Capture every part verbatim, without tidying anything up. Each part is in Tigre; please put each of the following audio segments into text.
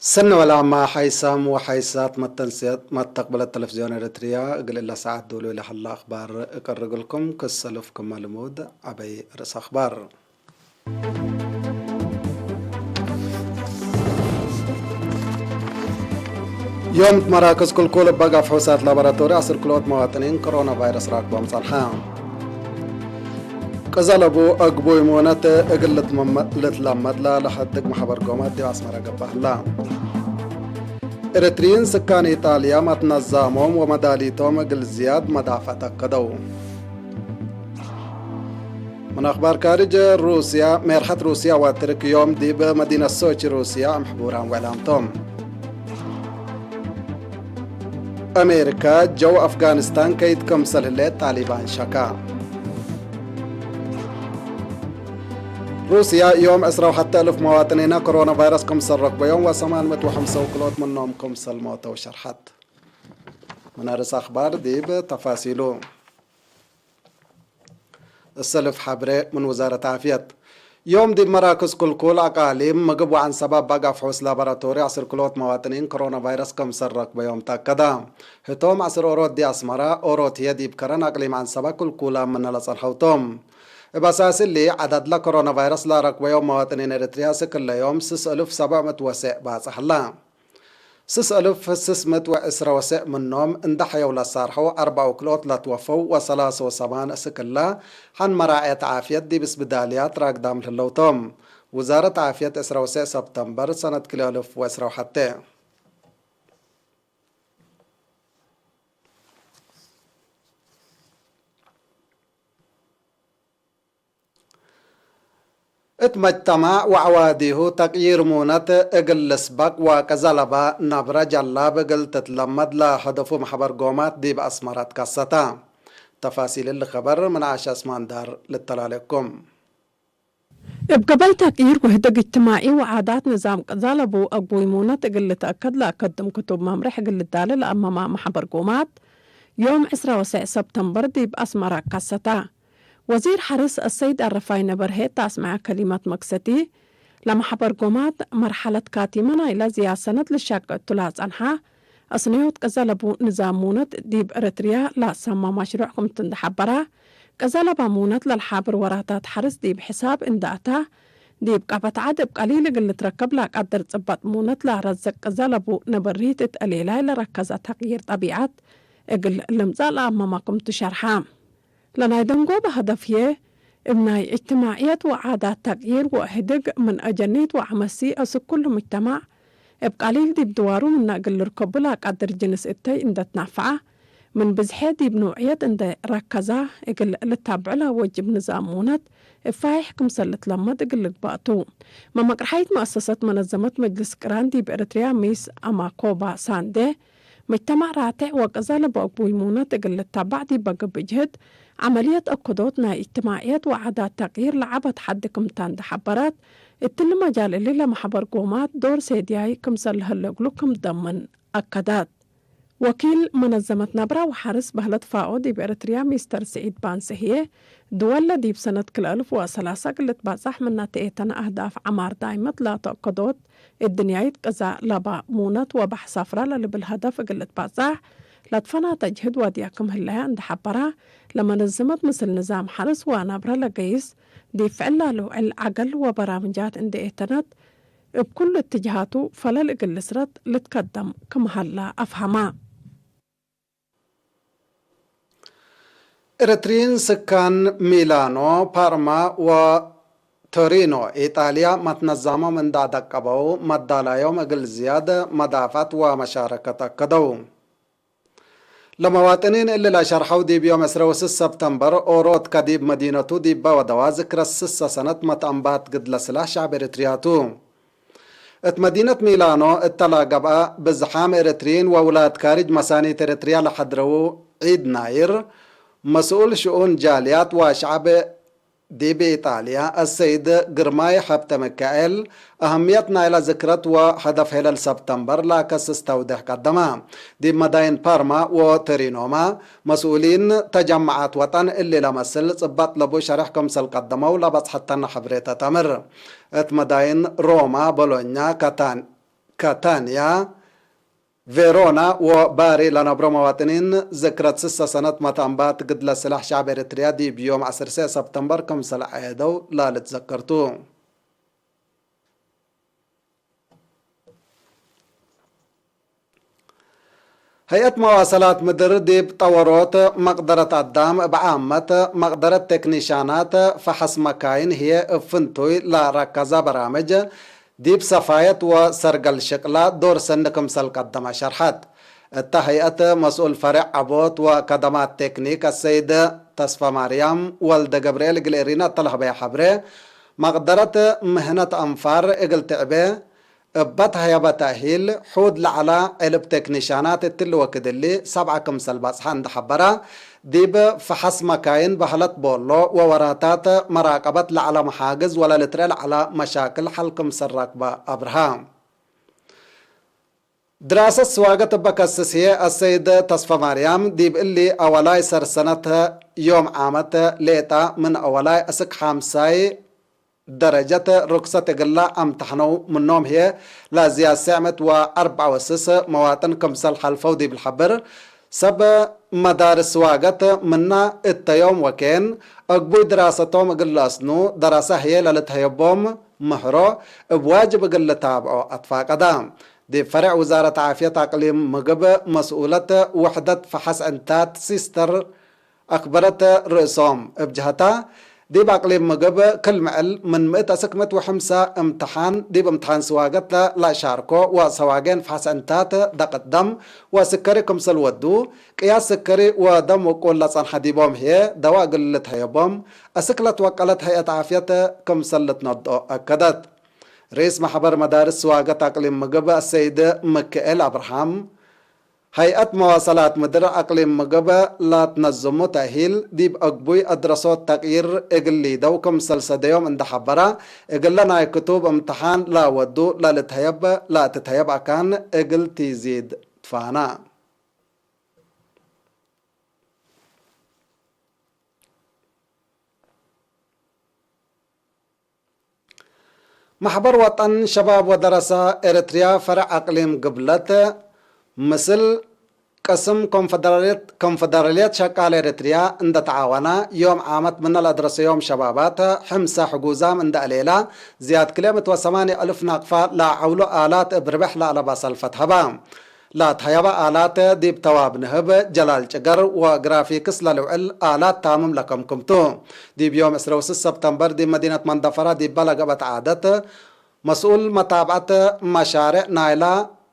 ሰኒ ወላማ ሓይሳም ወሓይሳት መተንስየት መተቅብለት ተለፍዝዮን ኤረትርያ፣ እግል እለ ሰዓት ዶሉ ለሀላ አኽባር እቀርግልኩም። ክሰልፍ ክመ ልሙድ ዐበይ ርእስ አኽባር። ዮም እት መራክዝ ክልኩል እበ ጋፍ ሑሳት ላቦራቶሪ አስር ክልኦት መዋጥኒን ኮሮና ቫይረስ ራክቦም ጸንሐ። ቅዘለቡ አግቡይ ሙነት እግል ልትመመ-፣ ልትለመድ ለለሐድግ መሐበር ጎማት ዲብ አስመረ ገብአ ህላ። ኤረትርዪን ስካን ኢጣልያ መትነዛሞም ወመዳሊቶም እግል ዝያድ መዳፈት አከደው። ምን አኽባር ካርጅ፣ ሩስያ፣ ሜርሐት ሩስያ ወትርክ ዮም ዲብ መዲነት ሶቺ ሩስያ እምሕቡራን ወዕላምቶም። አሜሪካ ጀው አፍጋኒስታን ከይት ክምሰል ህሌት ጣሊባን ሸካ። ሩስያ ዮም ዕስራ ወሐተ እልፍ መዋጥኒና ኮሮና ቫይረስ ክምሰል ረክበዮም ወሰማን ምእት ወሐምሳ ወክልኦት ምኖም ክምሰል ሞተው ሸርሐት። ምን አርስ አኽባር ዲብ ተፋሲሉ። እሰልፍ ሐብሬ ምን ውዛረት ዓፍየት። ዮም ዲብ መራክዝ ክልኩል አቃሊም ምግብ ወዐንሰብ አባግ አፍሑስ ላቦራቶሪ አስር ክልኦት መዋጥኒን ኮሮና ቫይረስ ክምሰል ረክበዮም ተአከደ። ህቶም አስር ኦሮት ዲ አስመረ፣ ኦሮት ህዬ ዲብ ከረን አቅሊም ዐንሰበ ክልኩላም ምነ ለጸንሐው ቶም። እብ አሳስ እሊ፣ ዐዳድ ለኮሮና ቫይረስ ለረክበዮም መዋጥኒን ኤረትርያ ስክለ ዮም ስስ እልፍ ሰብዕ ምእት ወሰዕ ባጽሕ ህለ። ስስ እልፍ ስስ ምእት ወዕስረ ወሰዕ ምኖም እንደ ሐየው ለሳርሐው፣ አርበዕ ወክልኦት ለትወፈው ወሰላሰ ወሰማን እስክለ ሐን መራዕየት ዓፍየት ዲብ እስብዳልያት ራግዳም ለህለው ቶም። ውዛረት ዓፍየት ዕስረ ወሰዕ ሰብተምበር ሰነት ክልኤ እልፍ ወዕስረ ወሐቴ። እት መጅተማዕ ወዐዋዲሁ ተቅዪር ሙነት እግል ልስበቅ ወቀዘለባ ነብረ ጀላብ እግል ትትለመድ ለሀደፉ መሕበር ጎማት ዲብ አስመረ ትከሰተ። ተፋሲል እሊ ኸበር ምን ዓሻ እስማንዳር ልተላለኩም። እብ ገበይ ተቅዪር ወህደግ እጅትማዒ ወዓዳት ንዛም ቀዛለቡ አግቡይ ሙነት እግል ልትአከድ ለአከድም ክቱብ መምሬሕ እግል ልዳለ ለአመማ መሕበር ጎማት፣ ዮም ዕስራ ወሰዕ ሰብተምበር ዲብ አስመረ ከሰተ። ወዚር ሐርስ አሰይድ አረፋይነ በርሄ እት አስመዐ ከሊመት መክሰቲ፣ ለመሐበር ጎማት መርሐለት ካቲመ ናይለ ዝያድ ሰነት ልሻቀ እቱ ለአጸንሐ አስነዮት ቀዘለቡ ንዛም ሙነት ዲብ ኤረትርያ ለአሰማ መሽሩዕ ክምቱ እንዴ ሐበረ፣ ቀዘለባ ሙነት ለልሓብር ወራታት ሐርስ ዲብ ሕሳብ እንዴ አተ፣ ዲብ ቀበት ዐድ እብ ቀሊል እግል ልትረከብ ለቀድር ጽበጥ ሙነት ለአረዘቅ ቀዘለቡ ነበሪት እት አሌላይ ለረከዘ ተቅዪር ጠቢዐት እግል ልምጸእ ለአመማ ክምቱ ሸርሐ። ለናይ ደንጎበ ሀደፍ ህዬ፣ እብ ናይ እጅትማዕየት ወዓዳት ተቅዪር ወእህድግ ምን አጀኒት ወዐመሲ አስክ ኩሉ ሙጅተማዕ እብ ቀሊል ዲብ ድዋሩ ምነ እግል ልርከቡ ለቀድር ጅንስ እተይ እንዴ ትነፈዐ፣ ምን ብዝሐ ዲብ ኖዕየት እንዴ ረከዛ እግል ልታብዑ ለወጅብ ንዛም ሙነት እብ ፋይሕ ክምሰል ልትለመድ እግል ልግባእ ቱ። መመቅርሓይት መአሰሰት መነዘመት መጅልስ ቅራን ዲብ ኤረትርያ ሚስ አማኮባ ሳንዴ፣ መጅተማዕ ራቴዕ ወቀዛለቡ አግቡይ ሙነት እግል ልታባዕ ዲበ ገብእ ጅህድ፣ ዐመልየት አከዶት ናይ እጅትማዕየት ወዓዳት ተቅዪር ለዐበት ሐድ ክምታ እንዴ ሐበረት፣ እትሊ መጃል እሊ ለመሐበር ጎማት ዶር ሴድያይ ክምሰል ለህለ እግሉ ክም ደምን አከደት። ወኪል መነዘመት ነብራ ወሐርስ በህለት ፋኦ ዲብ ኤረትርያ ሚስተር ስዒድ ባንሰ ህዬ፣ ድወለ ዲብ ሰነት ክልኤ እልፍ ወሰላሰ እግል ልትባጻሕ ምነ ተኤተነ አህዳፍ ዐማር ዳይመት ላተአከዶት፣ እድንያይት ቅዛእ ለባ ሙነት ወበሕ ሰፍረ ለልብል ሀደፍ እግል ልትባጻሕ ለትፈናተ ጅህድ ወድያ ክም ህለየ እንዴ ሐበረ፣ ለመነዘመት ምስል ንዛም ሐርስ ወነብረ ለገይስ ዲብ ፍዕል ላልውዕል ዐገል ወበራምጃት እንዴ ኤተነት፣ እብ ኩሉ እትጅሃቱ ፈለል እግል ልስረት ልትከደም ክም ሀላ አፍሀመ። ኤረትርዪን ስካን ሚላኖ፣ ፓርማ ወቶሪኖ ኢጣልያ መትነዛሞም እንዳ ደቀበው፣ መዳላዮም እግል ዝያድ መዳፍዐት ወመሻረከት አከደው። ለመዋጥኒን እሊ ለሸርሐው ዲብ ዮም ዕስረ ወስስ ሰብተምበር ኦሮት ከዲብ መዲነቱ ዲበ ወደዋ ዝክረ ስሰ ሰነት መትአንባት ግድለ ስላሕ ሸዕብ ኤረትርያ ቱ። እት መዲነት ሚላኖ እተ ለገብአ ብዝሓም ኤረትርዪን ወውላድ ካርጅ መሳኒት ኤረትርያ ለሐድረዉ ዒድ ናይር፣ መስኡል ሽኡን ጃልያት ወሸዐብ ዲብ ኢጣልያ አሰይድ ግርማይ ሐብተ ሚካኤል፣ አህምየት ናይለ ዝክረት ወሀደፍ ሄለል ሰብተምበር ለአከስስ ተውዴሕ ቀደመ። ዲብ መዳይን ፓርማ ወቶሪኖማ፣ መስኡሊን ተጀመዓት ወጠን እሊ ለመስል ጽበጥ ለቡ ሸሬሕ ክምሰል ቀደመው ለበጽሐተነ ሐብሬተ ተአምር። እት መዳይን ሮማ፣ ቦሎኛ፣ ካታን-፣ ካታንያ፣ ቬሮና ወባሪ ለነብሮ መዋጥኒን ዝክረት ስሰ ሰነት መትአንባት ግድለ ስላሕ ሸዕብ ኤረትርያ ዲብ ዮም ዐስር ሰ ሰብተምበር ክምሰል ዐየደው ላልትዘከር ቱ። ሀይአት መዋሰላት ምድር ዲብ ጠወሮት መቅደረት አዳም እብ ዓመት፣ መቅደረት ቴክኒሻናት ፈሐስ መካይን ህዬ እብ ፍንቱይ ለረከዘ በራምጅ፣ ዲብ ሰፋየት ወሰርገል ሽቅላ ዶር ሰኒ ክምሰል ቀደመ ሸርሐት። እተ ሀይአት መስኡል ፈሬዕ ዐቦት ወከደማት ቴክኒክ አሰይድ ተስፈማርያም ወልደገብርኤል እግል ኤሪና እተ ለሀበየ ሐብሬ፣ መቅደረት ምህነት አንፋር እግል ትዕቤ እበ ተህየበ ተእሂል፣ ሑድ ለዐለ ዕልብ ቴክኒሻናት እትሊ ወክድ እሊ ሰብዐ ክምሰል በጽሐ እንዴ ሐበረ፣ ዲብ ፈሐስ መካይን በህለት ቦሎ ወወራታት መራቀበት ለዐለ መሓግዝ ወለልትርኤ ለዐለ መሻክል ሐል ክምሰል ረክበ አብርሀ። ድራሰት ስዋገት እበ ከስስ ህዬ አሰይድ ተስፈማርያም፣ ዲብ እሊ አወላይ ሰር ሰነት ዮም ዓመት ሌጣ ምን አወላይ አስክ ሓምሳይ ደረጀት ርክሰት እግላ አምተሐነው ምኖም ህዬ፣ ለዝያድ ሴዕ ምእት ወአርበዕ ወስስ መዋጥን ክምሰል ሐልፈው ዲብ ልሐብር፣ ሰብ መዳርስ ስዋገት ምና እተ ዮም ወኬን፣ አግቡይ ድራሰቶም እግል ለአስኑ፣ ደረሰ ህዬ ለልትሀየቦም ምህሮ እብ ዋጅብ እግል ልታብዖ አትፋቀደ። ዲብ ፈሬዕ ውዛረት ዓፍየት አቅሊም ምግብ መስኡለት ውሕደት ፈሐስ ዕንታት ሲስተር አክበረት ርእሶም። እብ ጀሀታ፣ ዲብ አቅሊም ምግብ ክል ምዕል ምን ምእት አስክ ምእት ወሐምሳ እምትሓን፣ ዲብ እምትሓን ስዋገት ለአሻርኮ ወሰዋጌን ፈሐስ ዕንታት ደቀት ደም ወስከሪ ክምሰል ወዱ፣ ቅያስ ስከሪ ወደም ውቁል ለጸንሐ ዲቦም ህዬ፣ ደዋ እግል ልትሀየቦም አስክ ለትወቀለት ሀይአት ዓፍየት ክምሰል ልትነድኦ አከደት። ርኢስ መሕበር መዳርስ ስዋገት አቅሊም ምግብ አሰይድ ምክኤል አብርሃም፣ ሀይአት መዋሰላት ምድር አቅሊም ምግብ ለትነዝሙ ተእሂል፣ ዲብ አግቡይ አድረሶት ተቅይር እግል ሊደው ክምሰል ሰደዮም እንዴ ሐበረ፣ እግለ ናይ ክቱብ እምትሓን ለወዱ ለልትሀየብ፣ ለትትሀየብ አካን እግል ቲዚድ ትፋነ። መሕበር ወጠን ሸባብ ወደረሰ ኤረትርያ ፈረዕ አቅሊም ግብለት፣ ምስል ቅስም ኮንፈደራልየት፣ ኮንፈደራልየት ሸቃል ኤረትርያ እንደ ተዓወነ፣ ዮም ዓመት ምነ ለአድረሰዮም ሸባባት ሕምሰ ሕጉዛም እንደ አሌላ፣ ዝያድ ክልኤ ምእት ወሰማንየ አልፍ ናቅፋ ለዐውሉ አላት እብ ርብሕ ለአለባ ሰልፈት ሀባ። ለትሀየበ አላት ዲብ ተዋብ ንህብ፣ ጀላል ጭገር ወግራፊክስ ለልውዕል አላት ታምም ለከምክም ቱ። ዲብ ዮም ዕስረ ወስስ ሰብተምበር ዲብ መዲነት መንደፈራ ዲበ ለገብአት ዓደት፣ መስኡል መታብዐት መሻሬዕ ናይላ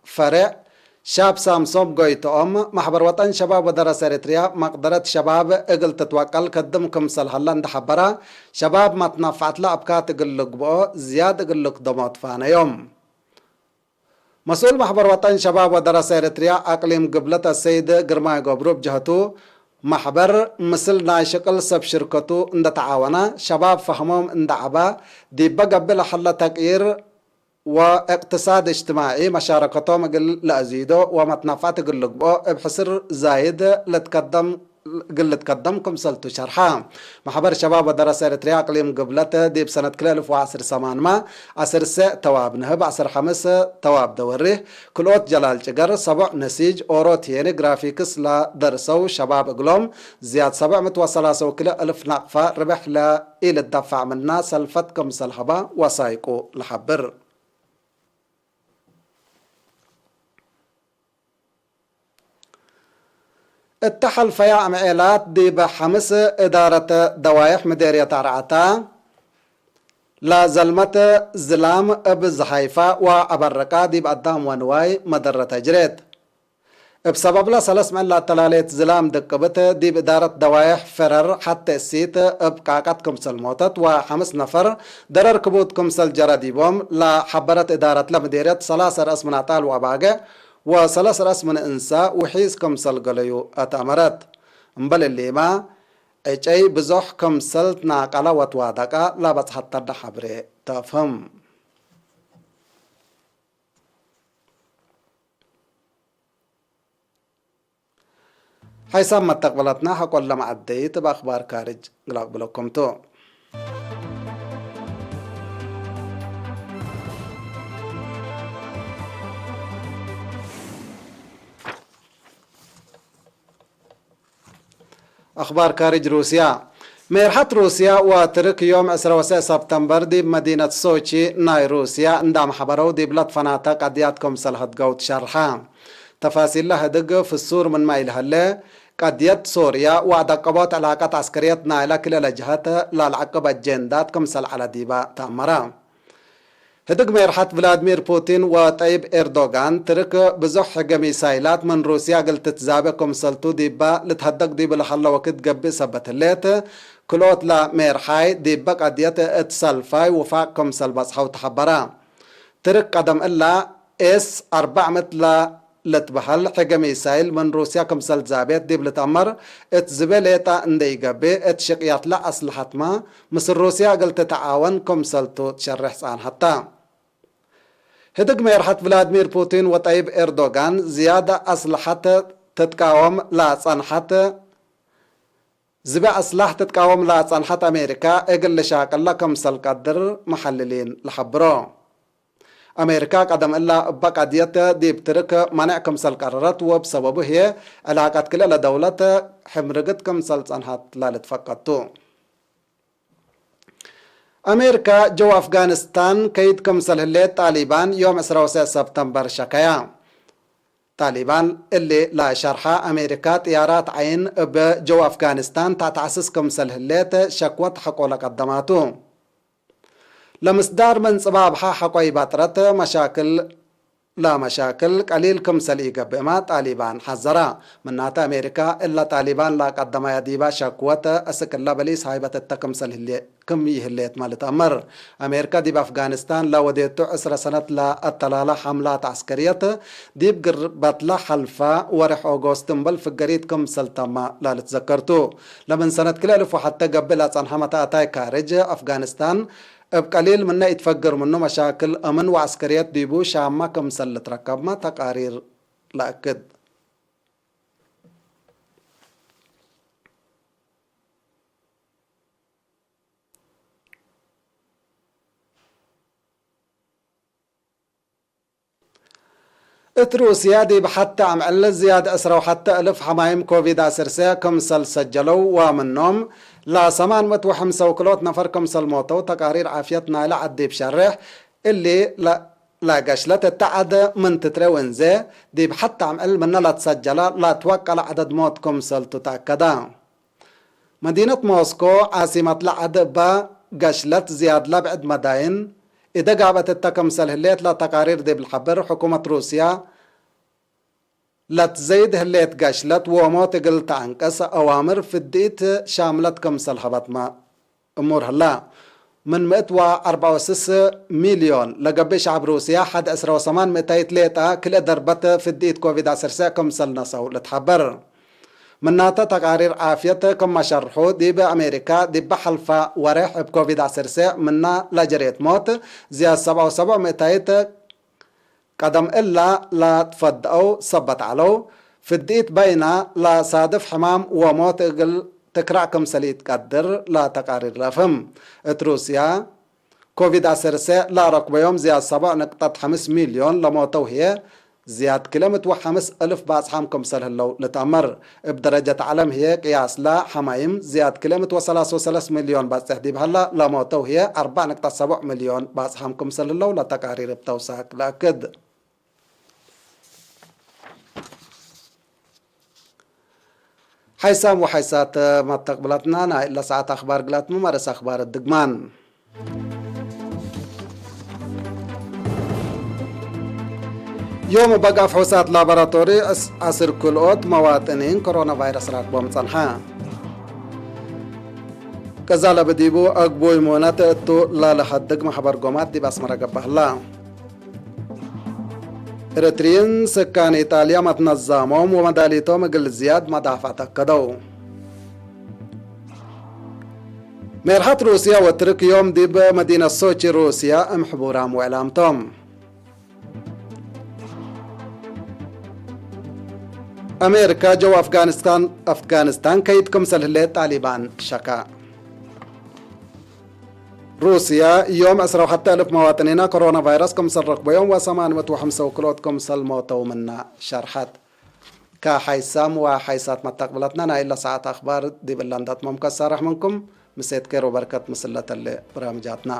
ፈሬዕ ሻብ ሳምሶም ጎይትኦም፣ መሕበር ወጠን ሸባብ ወደረሰ ኤረትርያ መቅደረት ሸባብ እግል ትትወቀል ከድም ክምሰል ሀለ እንደ ሐበረ፣ ሸባብ መትነፈዐት ለአብካት እግል ልግብኦ ዝያድ እግል ልክደሞ ትፋነዮም። መስኡል መሕበር ወጠን ሸባብ ወደረሰ ኤረትርያ አቅሊም ግብለት አሰይድ ግርማይ ገብሩ እብ ጀህቱ፣ መሕበር ምስል ናይ ሽቅል ሰብ ሽርከቱ እንደ ተዓወነ፣ ሸባብ ፈህሞም እንደ ዐበ፣ ዲበ ገብእ ለሀለ ተቅይር ወእቅትሳድ እጅትማዒ መሻረከቶም እግል ለአዚዶ ወመትነፈዐት እግል ልግብኦ እብ ሕስር ዛይድ ልትከደም እግል ልትከደም ክምሰል ቱ ሸርሐ። መሕበር ሸባብ ወደረሰ ኤረትርያ አቅሊም ግብለት ዲብ ሰነት ክልኤ እልፍ ወዐስር ሰማንመ፣ ዐስር ሰዕ ተዋብ ንህብ፣ ዐስር ሐምስ ተዋብ ደወሪህ፣ ክልኦት ጀላል ጭገር፣ ሰቦዕ ነሲጅ፣ ኦሮት ሄኒ ግራፊክስ ለደርሰው ሸባብ እግሎም፣ ዝያድ ሰብዕ ምእት ወሰላሰ ወክልኤ እልፍ ናቅፋ ርብሕ ለኢልደፋዕ ምና ሰልፈት ክምሰል ሀባ ወሳይቁ ለሐብር። እተ ሐልፈያ አምዔላት ዲበ ሐምስ እዳረት ደዋይሕ ምዴርየት አርዓታ ለዘልመት ዝላም እብ ዝሓይፋ ወአበርቃ ዲብ አዳም ወንዋይ መደረተ ጅሬት። እብ ሰበብለ ሰለስ ምዕል ለአተላሌት ዝላም ድቅብት ዲብ እዳረት ደዋይሕ ፈረር ሐቴ እሲት እብ ቃቀት ክምሰል ሞተት ወሐምስ ነፈር ደረር ክቡድ ክምሰል ጀረ ዲቦም ለሐበረት እዳረትለ ምዴርየት ሰላሰ ረአስ ምን አጣል ወአባገዕ ወሰለስ ረአስ ምን እንሰ ውሒዝ ክምሰል ገለዩ አትአመረት። እምበል እሊመ፣ ዕጨይ ብዞሕ ክምሰል ትናቀለ ወትዋደቀ ለበጽሐተነ ሐብሬ ተፍህም። ሐይሳም መተቅብለትና ሐቆለ መዐደይት እብ አክባር ካርጅ እግል አቅብለኩም ቱ። አኽባር ካርጅ ሩስያ። ሜርሐት ሩስያ ወትርክ ዮም ዕስራ ወሰዕ ሰብተምበር ዲብ መዲነት ሶቺ ናይ ሩስያ እንዳ መሐበረው ዲብ ለትፈናተ ቀድያት ክምሰል ህድገው ትሸርሐ። ተፋሲለ ህድግ ፍሱር ምንመ ኢለሀሌ፣ ቀድየት ሶርያ ወአደቀቦት ዕላቀት ዐስከርየት ናይለ ክልኤ ጀሀት ለልዐቅብ አጄንዳት ክምሰል ዐለ ዲበ ተአመረ። ህድግ ሜርሐት ቭላድሚር ፑቲን ወጠይብ ኤርዶጋን፣ ትርክ ብዙሕ ሕገ ሚሳይላት ምን ሩስያ እግል ትትዛቤ ክምሰልቱ ዲበ ልትሀደግ ዲብ ለሀለ ወክድ ገብእ ሰበት ህሌት፣ ክልኦት ለሜርሓይ ዲበ ቀድየት እት ሰልፋይ ውፋቅ ክምሰል በጽሐው ተሐበረ። ትርክ ቀደም እላ ኤስ አርበዕ ምእት ለልትበሀል ሕገ ሚሳይል ምን ሩስያ ክምሰል ዛቤት ዲብ ልትአመር፣ እት ዝቤ ሌጠ እንዴ ኢገብእ፣ እት ሽቅያትለ አስለሐትመ ምስል ሩስያ እግል ትትዓወን ክምሰልቱ ትሸሬሕ ጸንሐተ። ህድግ ሜርሐት ቭላድሚር ፑቲን ወጠይብ ኤርዶጋን፣ ዝያድ አስለሐት ትትቃወም ለጸንሐት፣ ዝቤ አስላሕ ትትቃወም ለጸንሐት አሜሪካ እግል ልሻቅለ ክምሰል ቀድር መሐልሊን ለሐብሮ። አሜሪካ ቀደም እላ እበ ቀድየት ዲብ ትርክ መኔዕ ክምሰል ቀረረት ወእብ ሰበቡ ህዬ ዕላቀት ክልኤ ለደውለት ሕምርግት ክምሰል ጸንሐት ለልትፈቀድ ቱ። አሜሪካ ጀው አፍጋኒስታን ከይድ ክምሰል ህሌት ጣሊባን ዮም ዕስራ ወሰዕ ሰብተምበር ሸከያ። ጣሊባን እሊ ለሸርሐ አሜሪካ ጥያራት ዐይን እብ ጀው አፍጋኒስታን ተአትዐስስ ክምሰል ህሌት ሸክወት ሐቆ ለቀደማቱ። ለምስዳር ምን ጽባብሐ ሐቆ ኢባጥረት መሻክል፣ ለመሻክል ቀሊል ክምሰል ኢገብእመ ጣሊባን ሐዘረ። ምናተ አሜሪካ እለ ጣሊባን ለቀደመየ ዲበ ሸክወት አስክ እለ በሊስ ሃይበት እተ ክምሰል ህሌ፣ ክም ይህሌትመ ልትአመር። አሜሪካ ዲብ አፍጋኒስታን ለወዴቱ ዕስረ ሰነት ለአተላለ ሐምላት ዐስከርየት ዲብ ግርበትለ ሐልፈ ወሬሕ ኦጎስት እምበል ፍገሪት ክምሰል ተመ ለልትዘከር ቱ። ለምን ሰነት ክልኤ እልፍ ወሐቴ ገብእ ለጸንሐ መተአታይ ካርጅ አፍጋኒስታን እብ ቀሊል ምነ ኢትፈግር ምኑ መሻክል አምን ወዐስከርየት ዲቡ ሻመ ክምሰል ልትረከብመ ተቃሪር ለአክድ። እት ሩስያ ዲብ ሐቲ አምዕል ዝያድ ዕስራ ወሐቲ እልፍ ሐማይም ኮቪድ ዐሰርተ ክምሰል ሰጀለው ወምኖም ለሰማን ምእት ወሐምሳ ወክልኦት ነፈር ክምሰል ሞተው ተቃሪር ዓፍየት ናይለ ዐድ ዲብ ሸሬሕ። እሊ ለ-፣ ለገሽለት እተ ዐድ ምን ትትሬው እንዜ ዲብ ሐቲ አምዕል ምነ ለትሰጀለ ለትወቀለ ዐደድ ሞት ክምሰልቱ ተአከደ። መዲነት ሞስኮ ዓሲመት ለዐድ እበ ገሽለት ዝያድ ለብዕድ መዳይን እደ ጋብአት እተ ክምሰል ህሌት ለተቃሪር ዲብ ለሐብር፣ ሕኩመት ሩስያ ለትዘይድ ህሌት ገሽለት ወሞት እግል ተአንቅስ አዋምር ፍድኢት ሻምለት ክምሰል ሀበትመ እሙር ህላ። ምን ምእት ወአርበዕ ወስስ ሚልዮን ለገብእ ሸዐብ ሩስያ ሐድ ዕስራ ወሰማን ምእታይት ሌጠ ክልኤ ደርበት ፍድኢት ኮቪድ ዐሰርተ ክምሰል ነሰው ልትሐበር። ምናተ ተቃሪር ዓፍየት ክም መሸርሑ፣ ዲብ አሜሪካ ዲበ ሐልፈ ወሬሕ እብ ኮቪድ ዐሰርተ ምና ለጀሬት ሞት ዝያድ ሰብዓ ወሰቡዕ ምእታይት ቀደም እላ ለትፈድአው ሰበት ዐለው። ፍድኢት በይና ለሳድፍ ሕማም ወሞት እግል ትክራዕ ክምሰል ኢትቀድር ለተቃሪር ለፍህም። እት ሩስያ ኮቪድ ዐሰርተ ለአረክበዮም ዝያድ ሰብዕ ንቅጠት ሐምስ ሚልዮን ለሞተው ህዬ፣ ዝያድ ክልኤ ምእት ወሐምስ እልፍ ባጽሓም ክምሰል ህለው ልትአመር። እብ ደረጀት ዐለም ህዬ ቅያስለ ሐማይም ዝያድ ክልኤ ምእት ወሰላስ ወሰለስ ሚልዮን በጽሕ ዲብ ሀላ፣ ለሞተው ህዬ አርበዕ ንቅጠት ሰቡዕ ሚልዮን ባጽሓም ክምሰል ህለው ለተቃሪር እብ ተውሳክ ለአክድ። ሐይሳም ወሐይሳት መተቅብለትና፣ ናይ እለ ሰዓት አኽባር ግላትመ መርአስ አኽባር ድግማን። ዮም በግ አፍሑሳት ላቦራቶሪ ዐስ-፣ ዐስር ክልኦት መዋጥኒን ኮሮና ቫይረስ ራክቦም ጸንሐ። ቅዛ ለብዲቡ አግቡይ ሙነት እቱ ለለሀድግ መሕበር ጎማት ዲብ አስመረ ገብአ ህላ። ኤረትርይን ስካን ኢጣልያ መትነዛሞም ወመዳሊቶም እግል ዝያድ መዳፍዐት አከደው። ሜርሐት ሩስያ ወትርክ ዮም ዲብ መዲነት ሶቺ ሩስያ እም ሕቡራም ወዕላምቶም። አሜሪካ ጀው አፍጋኒስታን፣ አፍጋኒስታን ከይድ ክምሰል ህሌት ጣሊባን ሸካ። ሩስያ ዮም ዕስራ ወሐተ እልፍ መዋጥኒና ኮሮና ቫይረስ ክምሰል ረክበዮም ወሰማን ምእት ወሐምሳ ወክልኦት ክምሰል ሞተው ምና ሸርሐት። ከሓይሳም ወሓይሳት መተቅብለትነ፣ ናይለ ሰዓት አክባር ዲብ እለ እንዴ አትመምኩ አሳርሕ ምንኩም። ምሴት ኬር ወበርከት ምስል ለተሌ በራምጃትና።